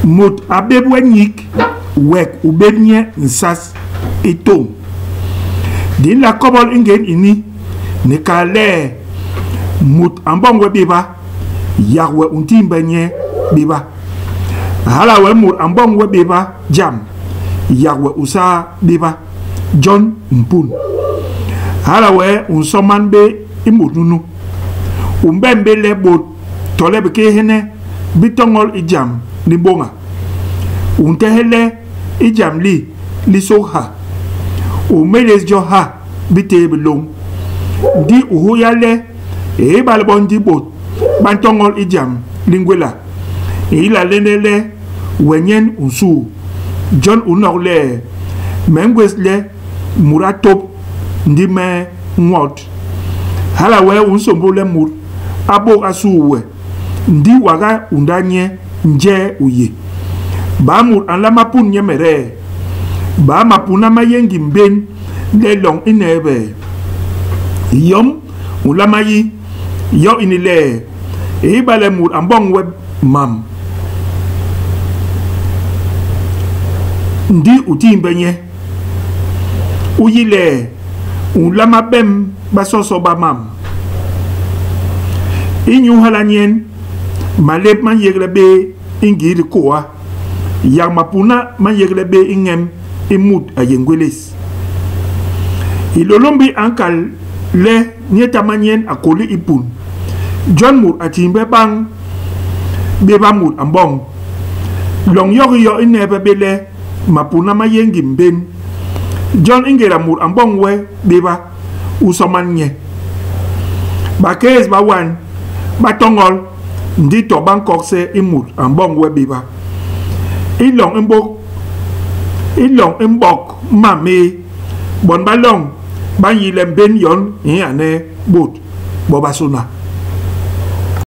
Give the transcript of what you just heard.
Mut a bép we nyik, wek u bép nye nsas i tôñ. Di nla kobol i ngén ini ni kal le mut a mboñ we béba, yak we u ntimbhe nye béba. Hala wee mut a mboñ we béba jam, yak we u saa béba. Jon u mpun. Hala wee u nsoman bé i mut nunu. U mbem bé le bôt tole bikééhene bi toñol i jam li mbôña. U ntehe le i jam li, li sôk ha. U mélés jo ha bitéé bi lôñ. Ndi u hôya le, ibale bo ndi bôt ba ntoñol i jam li ngwéla, i yila lene le we nyen u nsuu. Jon u nok le, me ngwés le mut a tôp, ndi me nwot. Hala wee u nsômbôl le mut a bôk a suu we, ndi waga unda nye njee u yé. Baa mut a nlama pun nyemede? Baa mapuna ma yé ngim mbén le loñ i neebe? Yom u nlama yi, yo ini le, ibale mut a mboñ we mam, ndi u timbhe nye, u yi le u nlama bem basoso ba mam. Inyu hala nyen malép ma nyégle bé i ngii dikôa, yak mapuna ma nyégle bé i ñem i mut a yé ngwélés. Hilôlômbi a nkal le nyetama nyen a kôli i pun. Jon mut a timbhe bañ béba mut a mboñ. Loñ yokiyo i neebe bé le mapuna ma yé ngim mbén. Jon i ngéda mut a mboñ we béba, u soman nye. Bakéés ba wan, ba toñol, ndi to ba nkogse i mut a mboñ we béba. I loñ i mbok i loñ i mbok mam méé, bon ba loñ ba nyi le mbén yon i ñane bôt bobasôna.